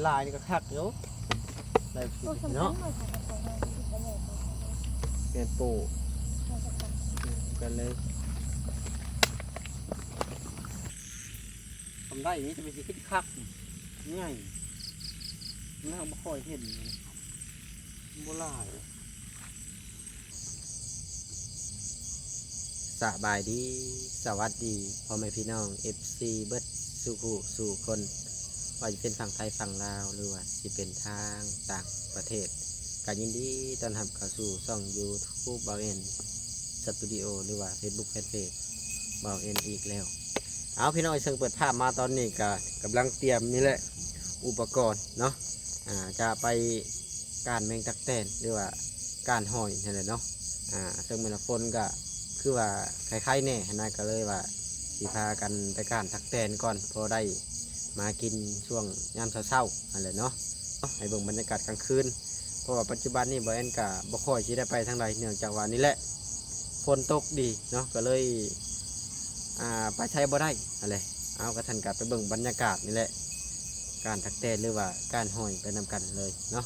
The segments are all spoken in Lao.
ຫຼາຍນີ້ກໍຄັກຢູ່ ໄດ້ເນາະ ແມ່ນປູກກັນເລີຍ ທຳໄດ້ນີ້ຈະເປັນຊິຄິດຄັກ ໃຫຍ່ ມັນບໍ່ຄ່ອຍເຫັນ ບໍ່ຫຼາຍ. ສະບາຍດີ ສະຫວັດດີ ພໍ່ແມ່ພີ່ນ້ອງ ເອັຟຊີ ເບິດສູ່ຜູ້ສູ່ຄົນ ວ່າຈະເປັນຝັ່ງໄທຝັ່ງລາວ ຫຼືວ່າຊິເປັນທາງຕ່າງປະເທດ ກໍຍິນດີຕ້ອນຮັບເຂົ້າສູ່ຊ່ອງຢູທູບບ່າວເອັນສະຕູດິໂອ ຫຼືວ່າເຟສບຸກແຟນເພຈບ່າວເອັນອີກແລ້ວ. ເອົາ ພີ່ນ້ອງ ເຊິ່ງເປີດພາບມາຕອນນີ້ກໍກຳລັງຕຽມນີ້ແຫຼະ ອຸປະກອນເນາະ ອ່າ ຈະໄປ ກ້ານແມງຕັກແຕນ ຫຼືວ່າກ້ານຫອຍຫັ້ນແຫຼະເນາະ ອ່າ ເຊິ່ງແມ່ນວ່າຝົນກະຄືວ່າໄຄໆແດ່ຫັ້ນນະ ກະເລີຍວ່າຊິພາກັນໄປກ້ານຕັກແຕນກ່ອນ ພໍໄດ້ມາກິນຊ່ວງຍາມເຊົ້າໆຫັ້ນແຫຼະເນາະ ໃຫ້ເບິ່ງບັນຍາກາດກາງຄືນ ເພາະວ່າປັດຈຸບັນນີ້ບ່າວແອນກະບໍ່ຄ່ອຍຊິໄດ້ໄປທາງໃດ ເນື່ອງຈາກວ່ານີ້ແຫຼະ ຝົນຕົກດີເນາະ ກະເລີຍ ອ່າ ໄປໃສບໍ່ໄດ້ຫັ້ນແຫຼະ ເອົາ ກະຊັ້ນກະໄປເບິ່ງບັນຍາກາດນີ້ແຫຼະ ກ້ານຕັກແຕນ ຫຼືວ່າກ້ານຫອຍ ໄປນຳກັນເລີຍເນາະ.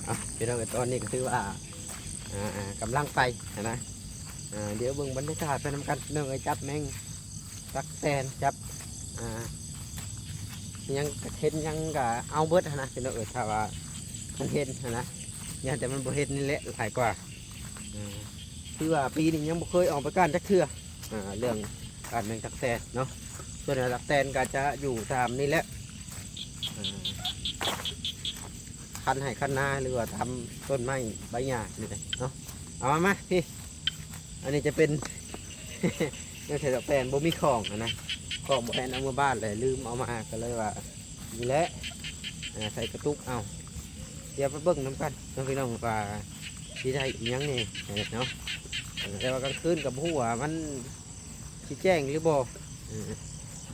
ເອົາ ພີ່ນ້ອງເອີຍ ຕອນນີ້ກໍຖືວ່າ ອ່າ ກຳລັງໄປຫັ້ນນະ ອ່າ ດຽວເບິ່ງບັນຍາກາດໄປນຳກັນ ພີ່ນ້ອງເອີຍ ຈັບແມງຕັກແຕນ ຈັບ ອ່າ ຫຍັງ ເຫັນຫຍັງກໍເອົາເບິດຫັ້ນນະ ພີ່ນ້ອງເອີຍ ຖ້າວ່າມັນເຫັນຫັ້ນນະ ຢ້ານແຕ່ມັນບໍ່ເຫັນນີ້ແຫຼະຫຼາຍກວ່າ ອ່າ ຄືວ່າປີນີ້ຍັງບໍ່ເຄີຍອອກໄປກ້ານຈັກເທື່ອ ອ່າ ເລື່ອງກ້ານແມງຕັກແຕນເນາະ ສ່ວນໃຫຍ່ຕັກແຕນກໍຈະຢູ່ຕາມນີ້ແຫຼະ ອ່າ ຄັນໄຮ່ຄັນນາ ຫຼືວ່າຕາມຕົ້ນໄມ້ໃບຫຍ້ານີ້ແຫຼະເນາະ. ເອົາມາ ມາ ພີ່ ອັນນີ້ຈະເປັນ ແນວໃສ່ຕັກແຕນ ບໍ່ມີຂອງຫັ້ນນະ ຂອງບໍ່ແມ່ນເອົາເມືອບ້ານແຫຼະ ລືມເອົາມາ ກໍເລີຍວ່າ ນີ້ແຫຼະ ອ່າ ໃສ່ກະຕຸກເອົາ ດຽວໄປເບິ່ງນຳກັນເນາະ ພີ່ນ້ອງ ວ່າຊິໄດ້ອີ່ຫຍັງແດ່ເນາະ ແຕ່ວ່າກາງຄືນກໍບໍ່ຮູ້ວ່າມັນຊິແຈ້ງຫຼືບໍ່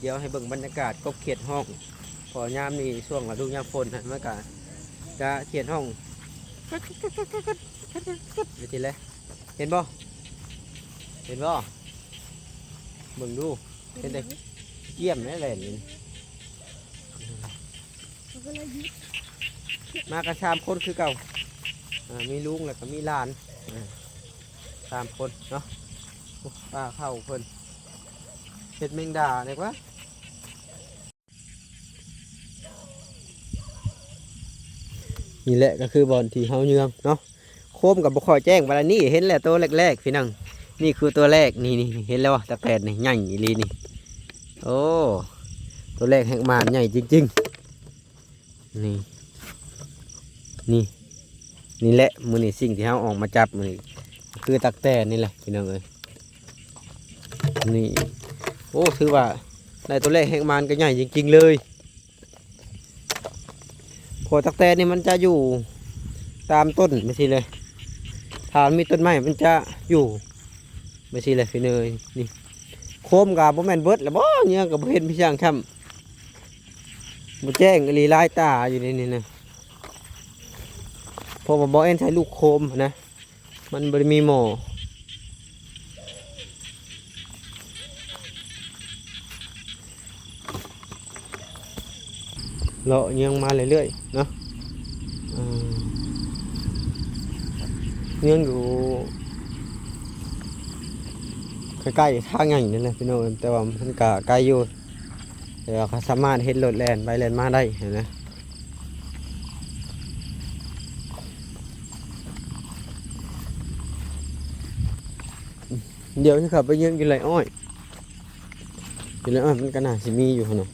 ດຽວໃຫ້ເບິ່ງບັນຍາກາດກົບຂຽດຮ້ອງ ເພາະຍາມນີ້ຊ່ວງລະດູຍາມຝົນນະ ມັນກໍຈະຂຽດຮ້ອງ ໄປທີແລະ ເຫັນບໍ່ ເຫັນບໍ່ ເບິ່ງດູ ເຫັນເດ້ ກ້ຽມແຫຼະແລ່ນຢູ່ ມາກັນສາມຄົນຄືເກົ່າ ອ່າ ມີລຸງ ແລ້ວກໍມີຫຼານ ອ່າ ສາມຄົນເນາະ. ໂອ້ ປາເຂົ້າເພິ່ນ ເຮັດແມງດາແດ່ກວ່າ. ນີ້ແຫຼະກໍຄືບ່ອນທີ່ເຮົາເຍືອງເນາະ. ໂຄມກໍບໍ່ຄ່ອຍແຈ້ງປານໃດ ນີ້ເຫັນແລ້ວໂຕແລກໆ ພີ່ນ້ອງ ນີ້ຄືໂຕແລກ ນີ້ ນີ້ ເຫັນແລ້ວບໍ່ ຕັກແຕນນີ້ໃຫຍ່ອີ່ຫຼີນີ້ ໂອ້ ໂຕແລກແຮງມານໃຫຍ່ຈິງໆ ນີ້ ນີ້ ນີ້ແຫຼະ ມື້ນີ້ສິ່ງທີ່ເຮົາອອກມາຈັບມື້ນີ້ ຄືຕັກແຕນນີ້ແຫຼະ ພີ່ນ້ອງເອີຍ ນີ້ ໂອ້ ຖືວ່າໄດ້ໂຕແລກແຮງມານກໍໃຫຍ່ຈິງໆເລີຍ. ເພາະຕັກແຕນນີ້ມັນຈະຢູ່ຕາມຕົ້ນໄປຊີ້ເລີຍ ຖ້າມັນມີຕົ້ນໄມ້ມັນຈະຢູ່ໄປຊີ້ເລີຍ ພີ່ນ້ອງເອີຍ ນີ້ ໂຄມກໍບໍ່ແມ່ນເບິດລະບໍ ເຍືອງກໍບໍ່ເຫັນມີຫຍັງຊ້ຳ ບໍ່ແຈ້ງອີ່ຫຼີ ຫຼາຍຕາຢູ່ໃນນີ້ນະ ເພາະວ່າບໍ່ແມ່ນໃຊ້ລູກໂຄມນະ. ມັນບໍ່ໄດ້ມີໝໍ້ ເລາະເຍືອງມາເລື້ອຍໆເນາະ ເອີ ເຍືອງຢູ່ໃກ້ໆທາງໃຫຍ່ນີ້ແຫຼະ ພີ່ນ້ອງເອີຍ ແຕ່ວ່າມັນກະໄກຢູ່ ແຕ່ວ່າກໍສາມາດເຫັນລົດແລ່ນໄປແລ່ນມາໄດ້ຫັ້ນນະ. ດຽວຊິເຂົ້າໄປເຍືອງຢູ່ໄຮ່ອ້ອຍ ຢູ່ໄຮ່ອ້ອຍມັນກໍໜ້າຊິມີຢູ່ຫັ້ນເນາະ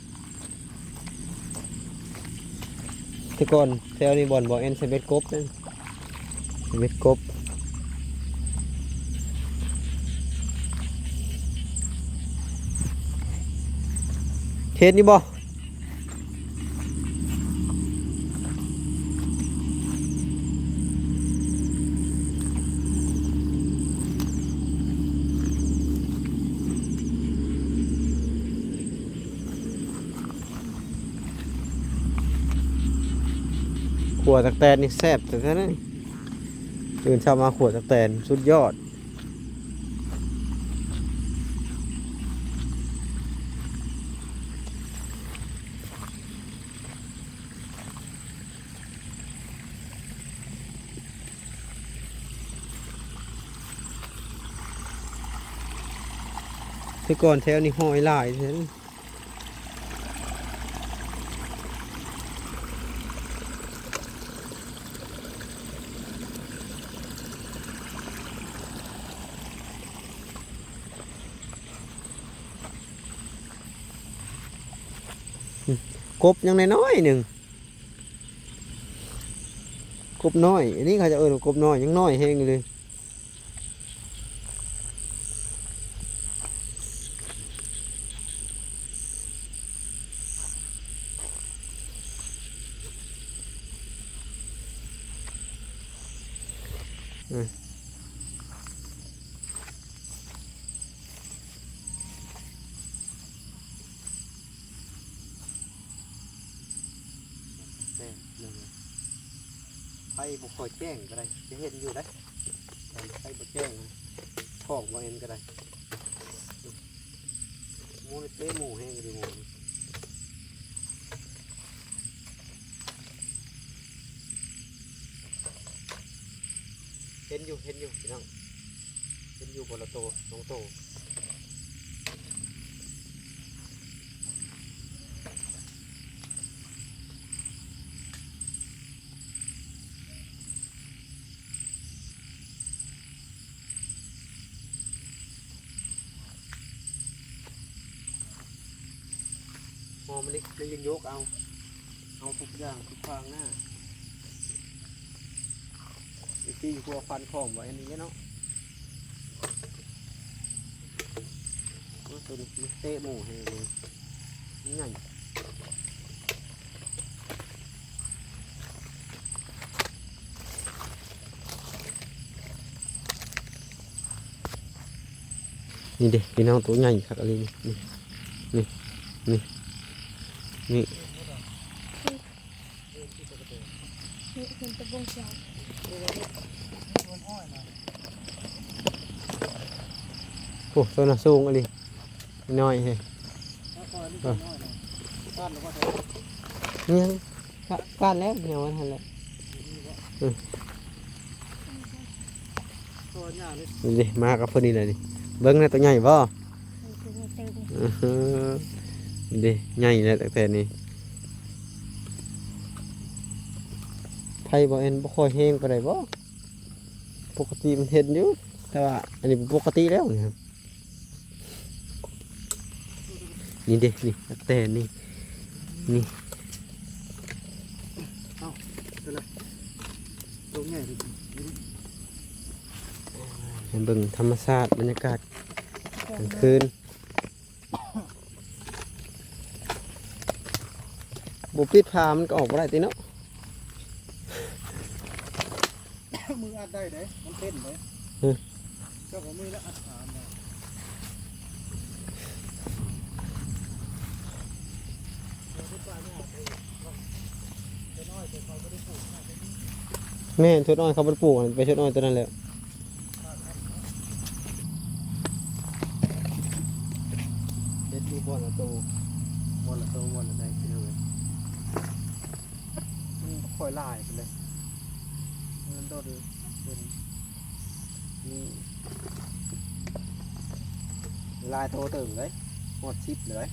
ແຕ່ກ່ອນແຖວນີ້ບ່ອນບໍ່ແອນໃສ່ເບັດກົບເດ້ ເບັດກົບ ເຫັນຢູ່ບໍ່? ຂົ້ວຕັກແຕນນີ້ແຊບແທ້ໆ ເນາະ ຕື່ນເຊົ້າມາຂົ້ວຕັກແຕນສຸດຍອດ. ແຕ່ກ່ອນແຖວນີ້ຫອຍຫຼາຍແທ້. ອືມ ກົບຍັງນ້ອຍໆໜຶ່ງ ກົບນ້ອຍ ອັນນີ້ເຂົາເຈົ້າເອີ້ນວ່າກົບນ້ອຍ ຍັງນ້ອຍແຮງຢູ່ເລີຍ. ອືມ ແມ່ນ ແມ່ນ ໄຟບໍ່ຄ່ອຍແຈ້ງກໍໄດ້ ຈະເຫັນຢູ່ເດ້ ໄຟບໍ່ແຈ້ງ ຂອງບໍ່ເຫັນກໍໄດ້ ໝູເຕະໝູແຮງຢູ່ເດ້ໝູ. ເຫັນຢູ່ ເຫັນຢູ່ພີ່ນ້ອງ ເຫັນຢູ່ ຄົນລະໂຕ ສອງໂຕ. ຫໍ່ມັນນີ້ ມັນຍັງຍົກເອົາ ເອົາທຸກຢ່າງທຸກທາງນະ ວິທີຄົວຄວັນຂອງໄວ້ອັນນີ້ເນາະ. ໂອ້ ໂຕນີ້ເຕະໝູແຮງ ໃຫຍ່. ນີ້ເດ້ພີ່ນ້ອງ ໂຕໃຫຍ່ຄັກອີ່ຫຼີນີ້ ນີ້ ນີ້ ນີ້ ນີ້ ນີ້ ເຫັນແຕ່ບົ້ງຂຽວ ໂອ້ ໂຕນັ້ນສູງອີ່ຫຼີ ນ້ອຍເດ ຍັງ ການແລ້ວ ແນວນັ້ນແຫຼະ ເອີ ນີ້ເດ້ ມາກັບເພິ່ນນີ້ແຫຼະນີ້ ເບິ່ງແນ່ ໂຕໃຫຍ່ບໍ່? ເອີ ເອີ ເດ້ ໃຫຍ່ແລ້ວ ຕັ້ງແຕ່ນີ້ ໄຟບໍ່ແມ່ນບໍ່ຄ່ອຍແຮງປານໃດບໍ່? ປົກກະຕິມັນເຫັນຢູ່ ແຕ່ວ່າອັນນີ້ບໍ່ປົກກະຕິແລ້ວນີ້ ນີ້ເດ້ ນີ້ ແຕ່ນີ້ ນີ້ ເອົາ ໂຕໃຫຍ່ ໃຫ້ເບິ່ງທຳມະຊາດ ບັນຍາກາດກາງຄືນ. ບໍ່ປິດຝາມັນກໍອອກບໍ່ໄດ້ຕິເນາະ. ມືອັດໄດ້ເດ້ ມັນເປັນເດ້. ເອີ ເຈົ້າກໍມືແລ້ວອັດຝາແລ້ວ. ແມ່ນ ຖົ່ວອ້ອຍເຂົາບໍ່ໄດ້ປູກ ໄປຖົ່ວອ້ອຍຕົວນັ້ນແຫຼະ. ເຮັດຢູ່ບ່ອນລະໂຕ ບ່ອນລະໂຕ ບ່ອນລະໃດ ພີ່ນ້ອງເອີຍ. ມັນບໍ່ຄ່ອຍຫຼາຍປານໃດ ເງິນໂດດເປັນ ມີຫຼາຍໂຕເຕີບເລີຍ ຮອດສິບເລີຍ.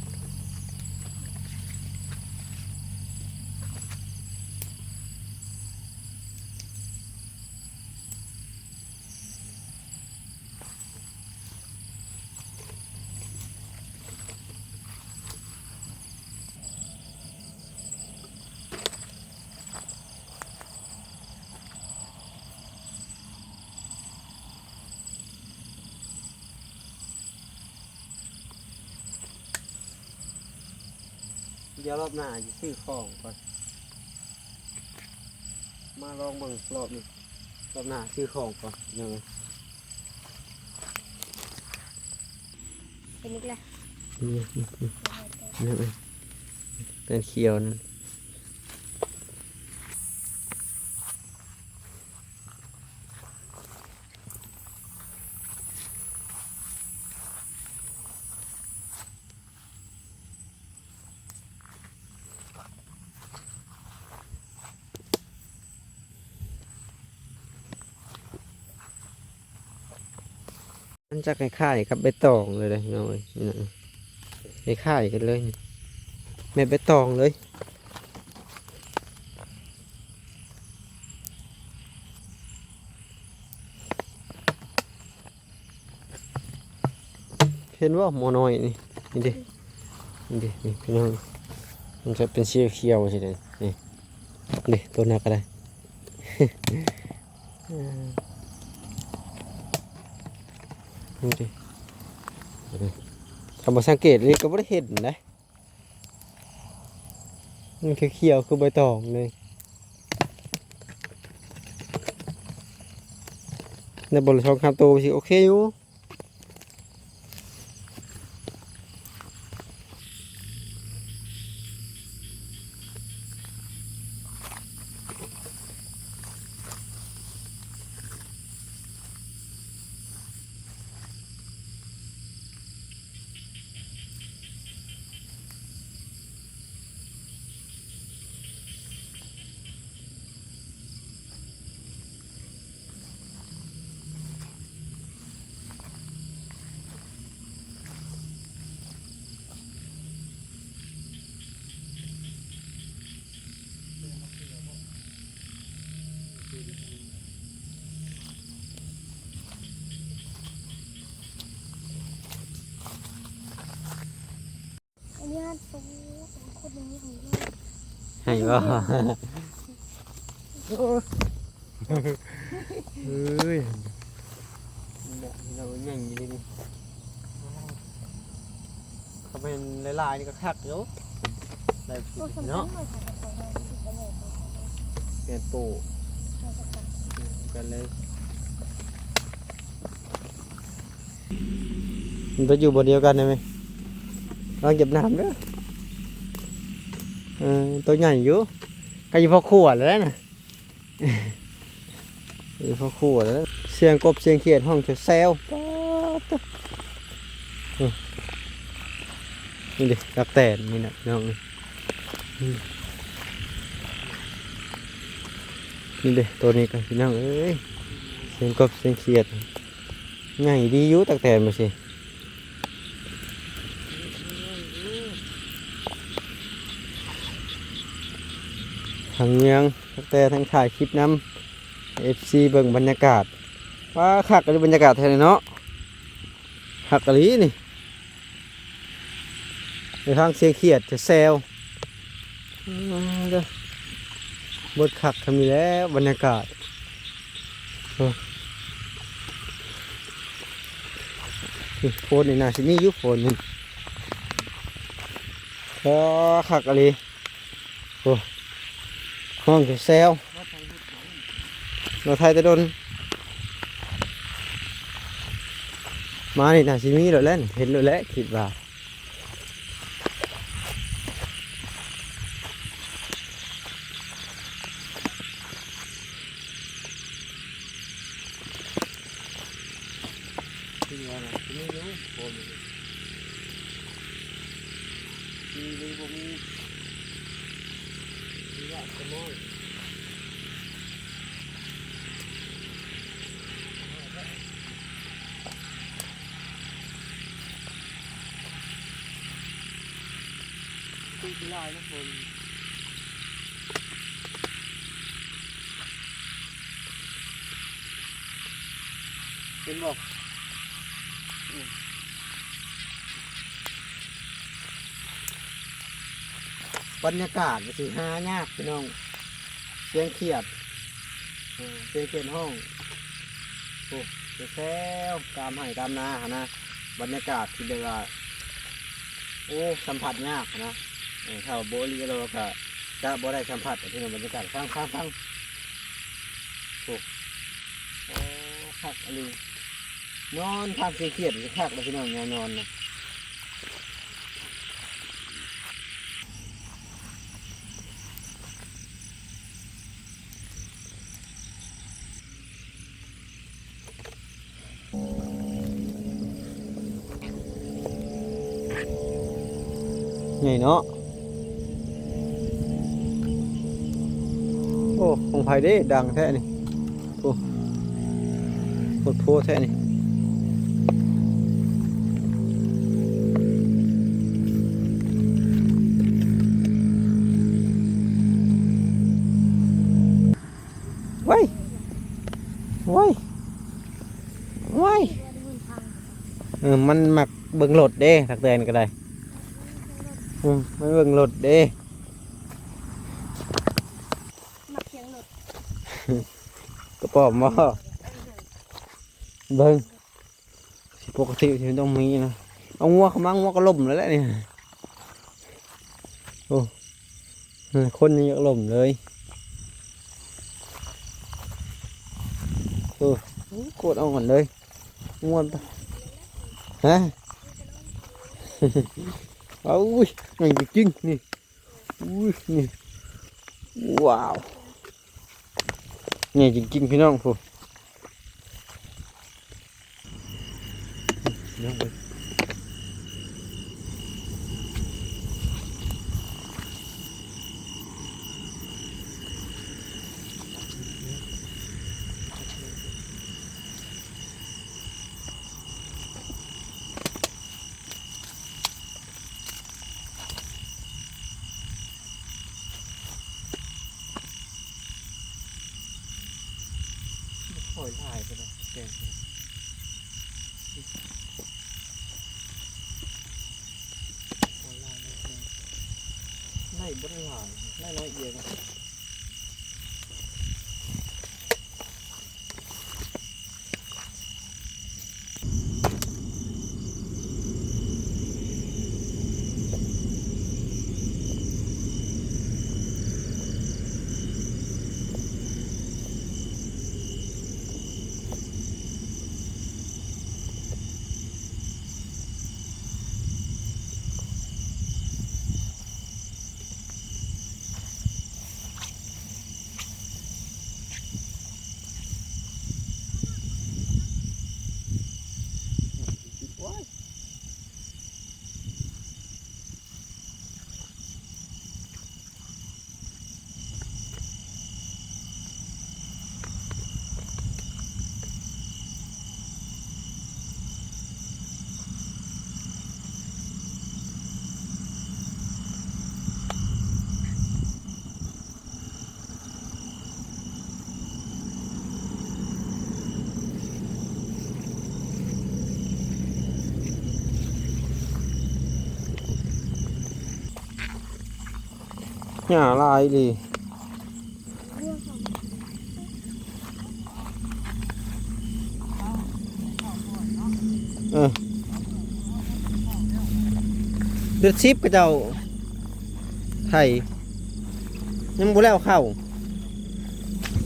ດຽວລອບໜ້າຊິຊື້ຂອງກ່ອນ ມາລອງເບິ່ງລອບນີ້ ລອບໜ້າຊື້ຂອງກ່ອນ ເອີ. ເປັນອີກແລ້ວ ນີ້ ນີ້ ນີ້ ແປ້ນຂຽວນັ້ນ. ມັນຈະຄ້າຍໆກັບໃບຕອງເລີຍເດ້ ພີ່ນ້ອງເອີຍ ນີ້ນະ ຄ້າຍໆກັນເລີຍ ແມ່ນໃບຕອງເລີຍ. ເຫັນບໍ່ ໝໍນ້ອຍນີ້ ນີ້ເດ້ ນີ້ເດ້ ນີ້ພີ່ນ້ອງ ມັນຈະເປັນສີຂຽວຊີ້ເດ້ ນີ້ ນີ້ໂຕໜັກກໍໄດ້ ນີ້ເດ້ ຄັນບໍ່ສັງເກດນີ້ກໍບໍ່ໄດ້ເຫັນເດ້. ມັນຂຽວໆຄືໃບຕອງເລີຍ ໄດ້ບໍ່ລະສອງສາມໂຕ ຊິໂອເຄຢູ່. ອັນນີ້ຫັ້ນໂຕ ໂຕໂຄດໃຫຍ່ຂອງເຮົາ ໃຫ້ບໍ່? ໂອ້ຍ ເອີຍ ເນາະ ເນາະ ໃຫຍ່ອີ່ຫຼີນີ້ ຄັນແມ່ນຫຼາຍໆນີ້ກໍຄັກຢູ່ ໄດ້ເນາະ ແມ່ນໂປ້ ກັນເລີຍ. ມັນໄປຢູ່ບ່ອນດຽວກັນໄດ້ໄໝ? ລອງຢຽບນ້ຳເດີ. ເອີ ໂຕໃຫຍ່ຢູ່ ໃກ້ຊິພໍຂວດແລ້ວນະ ໃກ້ຊິພໍຂວດແລ້ວ. ສຽງກົບສຽງຂຽດຮ້ອງແຊວໆ ປາດໂທ້ ນີ້ເດ້ ຕັກແຕນນີ້ນະ ພີ່ນ້ອງເອີຍ. ນີ້ເດ້ ໂຕນີ້ກໍ ພີ່ນ້ອງເອີຍ ສຽງກົບສຽງຂຽດ ໃຫຍ່ດີຢູ່ ຕັກແຕນ ບໍ່ຊິ ທັງຍ່າງ ຕັກແຕນ ທັງຖ່າຍຄລິບນຳ ເອັຟຊີ ເບິ່ງບັນຍາກາດ. ວ້າ ຄັກອີ່ຫຼີ ບັນຍາກາດແຖວນີ້ເນາະ ຄັກອີ່ຫຼີນີ້. ໄປຟັງສຽງຂຽດແຊວໆ ເອີ ເດີ ເບິດຄັກທຳນີ້ແຫຼະ ບັນຍາກາດ. ໂອ້ ນີ້ ໂພນນີ້ໜ້າຊິມີຢູ່ ໂພນນີ້ ໂອ້ ຄັກອີ່ຫຼີ. ໂອ້ ຮ້ອງແຊວໆ ລົດໄຖແຕ່ດົນ ມານີ້ໜ້າຊິມີໂລດແຫຼະ ເຫັນໂລດແຫຼະ ຄິດວ່າ. ທີ່ວ່ານະ ມີຢູ່ ບໍ່ມີ ມີຫຼືບໍ່ມີ ມີວ່າສະມອຍ ຄືຫຼາຍນະຄົນ. ເຫັນບໍ່? ອືມ ບັນຍາກາດກໍຊິຫາຍາກ ພີ່ນ້ອງ. ສຽງຂຽດ ເອີ ສຽງຂຽດຮ້ອງ ໂອ້ ແຊວໆ ຕາມໄຮ່ຕາມນາຫັ້ນນະ. ບັນຍາກາດທີ່ແບບວ່າ ໂອ້ ສຳຜັດຍາກນະ. ເອີ ຖ້າບໍ່ອີ່ຫຼີແລ້ວກໍຈະບໍ່ໄດ້ສຳຜັດ ພີ່ນ້ອງ. ບັນຍາກາດ ຟັງ ຟັງ ຟັງ ໂອ້ ໂອ້ ຄັກອີ່ຫຼີ. ນອນພັກຊິຄຽດ ຄັກແລ້ວ ພີ່ນ້ອງ ຍາມນອນນະ. ໃຫຍ່ເນາະ. ໂອ້ ຂອງໃຜເດ້ ດັງແທ້ນີ້. ໂອ້ ໂພດໂພແທ້ນີ້. ໄປ ໄວ ໄວ ເອີ ມັນມັກເບິ່ງລົດເດ້ ຕັກແຕນກໍໄດ້ ເອີ ມັນເບິ່ງລົດເດ້ ມັກສຽງລົດ ກະປ້ອມບໍ່? ເບິ່ງ ຊິປົກກະຕິຊິຕ້ອງມີນະ ເອົາງົວເຂົ້າມາ ງົວກໍລົ້ມແລ້ວແຫຼະນີ້ ໂອ້ ຄົນຍັງຢາກລົ້ມເລີຍ ໂອ້ ໂຄດອ່ອນເລີຍ ງົວ ຮະ ເອົາ ອຸ້ຍ ໃຫຍ່ຈິງໆ ນີ້ ອຸ້ຍ ນີ້ ວ້າວ ໃຫຍ່ຈິງໆ ພີ່ນ້ອງ ພຸ້ນ ພີ່ນ້ອງເອີຍ. ໂອ້ຍ ຫຼາຍໄປເນາະ ແກງ ໂອ້ຍ ຫຼາຍ ໄດ້ບໍ່ໄດ້ຫຼາຍ ໄດ້ໜ້ອຍດຽວ. ຫຍ້າຫຼາຍອີ່ຫຼີ ເອີ ເດືອນສິບເຂົາເຈົ້າໄຖ ຍັງບໍ່ແລ້ວເຂົ້າ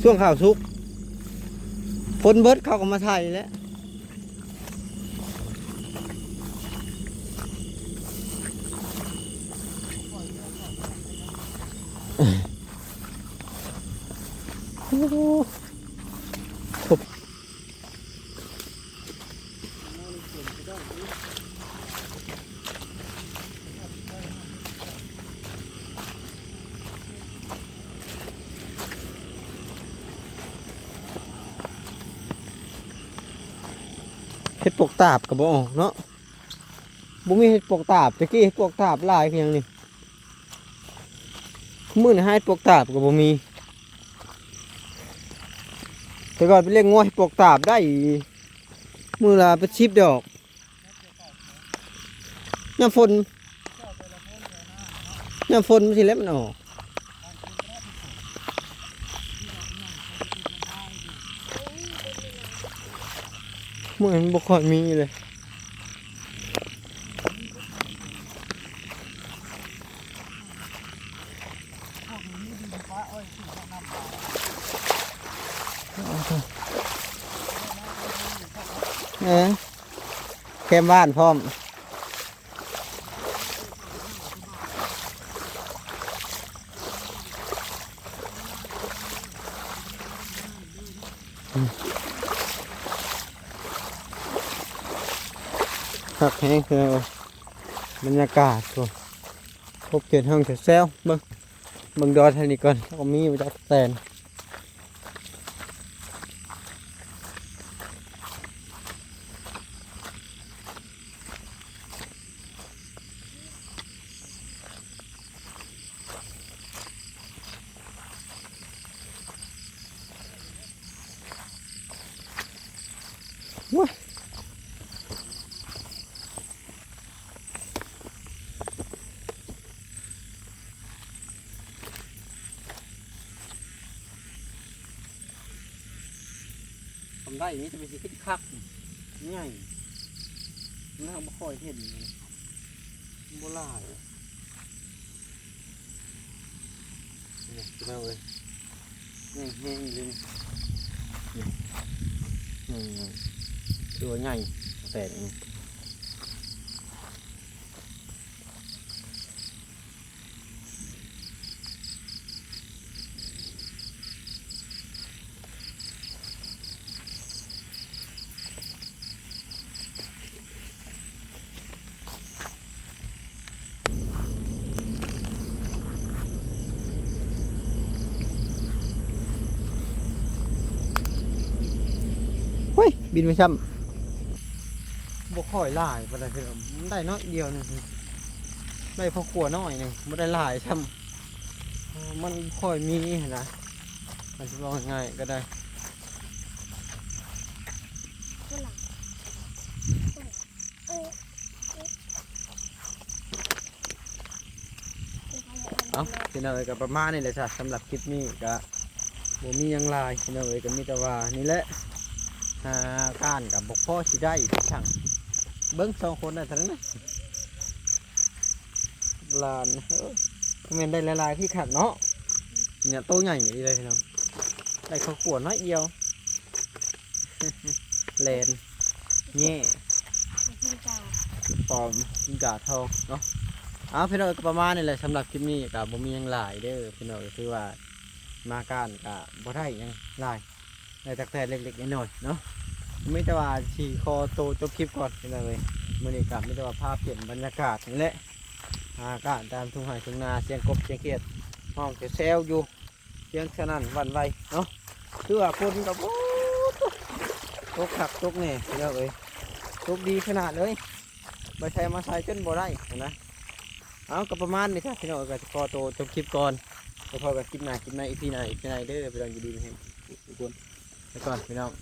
ຊ່ວງເຂົ້າສຸກ ຝົນເບິດເຂົາກໍມາໄຖແລ້ວ. ເຫັດປວກຕາບກໍບໍ່ອອກເນາະ ບໍ່ມີເຫັດປວກຕາບ ແຕ່ກີ້ເຫັດປວກຕາບຫຼາຍຄືຫຍັງນີ້ ມື້ນີ້ຫາເຫັດປວກຕາບກໍບໍ່ມີ ແຕ່ກ່ອນໄປລ້ຽງງົວເຫັດປວກຕາບໄດ້ ມື້ລະເປັນສິບດອກ. ຍາມຝົນ ຍາມຝົນມັນຊິແຫຼະມັນອອກ ມື້ນີ້ມັນບໍ່ຄ່ອຍມີເລີຍ ເອີ ແຄມບ້ານພ້ອມ ຄັກແຮງ ເອີ ບັນຍາກາດ ໂອ້ ພົບເຫັດເຮືອງແຊວໆ ເບິ່ງ ເບິ່ງດອຍທາງນີ້ກ່ອນ ແລ້ວກໍມີມາຈາກແຕນ. ເ ໄດ້ນີ້ຈະໄປຊິຂຶ້ນຄັກ ໃຫຍ່ ມັນຫາກບໍ່ຄ່ອຍເຫັນ ບໍ່ຫຼາຍ ນີ້ພີ່ນ້ອງເອີຍ ແຮງໆ ຢູ່ເດ້ນີ້ ນີ້ ນີ້ ນີ້ ຖືວ່າໃຫຍ່ແຕ່ນີ້. ໂອ້ຍ ບິນໄປຊ້ຳ ບໍ່ຄ່ອຍຫຼາຍປານໃດ ພີ່ນ້ອງ ໄດ້ໜ້ອຍດຽວໜຶ່ງ ໄດ້ພໍຂົວໜ້ອຍໜຶ່ງ ບໍ່ໄດ້ຫຼາຍຊ້ຳ ມັນບໍ່ຄ່ອຍມີຫັ້ນນະ ຄັນຊິເວົ້າງ່າຍໆກໍໄດ້. ເອົາ ພີ່ນ້ອງເອີຍ ກໍປະມານນີ້ແຫຼະຊະ ສຳລັບຄລິບນີ້ກໍບໍ່ມີຫຍັງຫຼາຍ ພີ່ນ້ອງເອີຍ ກໍມີແຕ່ວ່ານີ້ແຫຼະ ຫາກ້ານກໍບໍ່ພໍຊິໄດ້ຈັ່ງ ເບິ່ງສອງຄົນນັ້ນເທົ່ານັ້ນນະ ຫຼານ ເອີ ແມ່ນໄດ້ຫຼາຍໆຄືຄັກເນາະ ເນີ້ຍໂຕໃຫຍ່ອີ່ຫຼີເດ້ພີ່ນ້ອງ ໄດ້ເຂົ້າຂົ້ວໜ້ອຍດຽວ ແລ່ນແຍ່ ກິນກາ ປອມກິນກາທອງເນາະ. ເອົາ ພີ່ນ້ອງເອີຍ ກໍປະມານນີ້ແຫຼະ ສຳລັບຄລິບນີ້ກໍບໍ່ມີຫຍັງຫຼາຍເດີພີ່ນ້ອງເອີຍ ຖືວ່າມາກ້ານກໍບໍ່ໄດ້ຫຍັງຫຼາຍ ໄດ້ຕັກແຕ່ເລັກໆນ້ອຍໆເນາະ ມີແຕ່ວ່າຊິຂໍໂຕຈົບຄລິບກ່ອນພີ່ນ້ອງເອີຍ ມື້ນີ້ກໍມີແຕ່ວ່າພາປ່ຽນບັນຍາກາດນີ້ແຫຼະ ຫາກ້ານຕາມທົ່ງໄຮ່ທົ່ງນາ ສຽງກົບສຽງຂຽດຮ້ອງແຊວໆຢູ່ ສຽງສະໜັ່ນຫວັ່ນໄຫວເນາະ ຄືວ່າຝົນກໍ ໂອ້ ຕົກຄັກຕົກແນ່ພີ່ນ້ອງເອີຍ ຕົກດີຂະໜາດເລີຍ ໄປໃສມາໃສຈົນບໍ່ໄດ້ຫັ້ນນະ. ເອົາ ກໍປະມານນີ້ຊະພີ່ນ້ອງ ກໍຂໍໂຕຈົບຄລິບກ່ອນ ໄປພໍ້ກັນຄລິບໜ້າ ຄລິບໃນ ອີພີໜ້າ ອີພີໃນເດີພີ່ນ້ອງ ຢູ່ດີມີແຮງທຸກຄົນ ໄປກ່ອນພີ່ນ້ອງ.